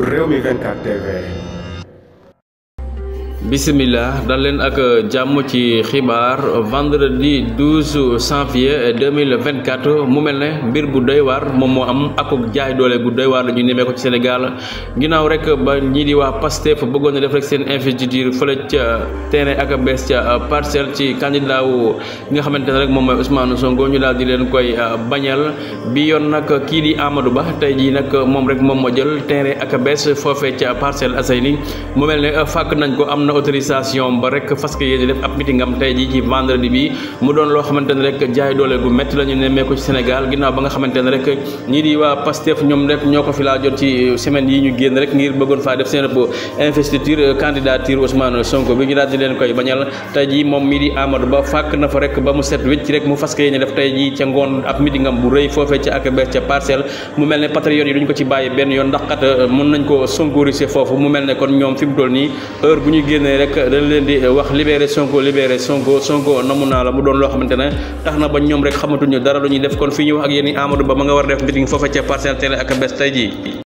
Rewmi 24 TV. Bismillah dal leen ak jàmm ci xibaar vendredi 12 janvier 2024 mu mel ne mbir bu doy waar moom moo am akuk jaay doole gu doy waar la ñu nemee ko ci Sénégal ginnaaw rek ba ñii di waa Pastef bëggoon na def rek seen investiture fële ca terrain ak bees ca Parcelles ci candidat wu nga xamante ne rek moom mooy Ousmane Sonko ñu daal di leen koy bañal bi yoon nag kii di Amadou Ba tey jii nag moom rek moom moo jël terrain ak bees foofee ca Parcelles Assainies mu mel ne fàkk nañ ko am na autorisation ba rek fas yéene def ab meeting am tey jii ci vendredi bi mu doon loo xamante ne rek jaay doole gu métti la ñu nemmeeku ci Sénégal ginnaaw ba nga xamante ne rek ñii di waa Pastef ñoom rek ñoo ko fi laa jot ci semaine yi ñu génn rek ngir bëggoon faa def seen investiture candidature Ousmane Sonko bi ñu daal di leen koy bañal tey jii moom mii di Amadou Ba fàkk na fa rek ba mu set wécc rek mu fas yéene def tey jii ca ngoon ab meeting am bu rëy foofee ca ak bees ca Parcelles mu mel ne patriotes yi duñ ko ci bàyyi benn yoon ndax kat mën nañ ko sonkorisé foofu mu mel ne kon ñoom fi mu toll nii heure bu ñu génnee rek dañ leen di wax libéré Sonko Sonko namu naa la mu doon loo xamante ne tax na ba ñoom rek xamatuñu dara lu ñuy def kon fii ñu wax ak yéen Amadou Ba ma nga war a def meeting foofa ca Parcelles télé ak bés tey jii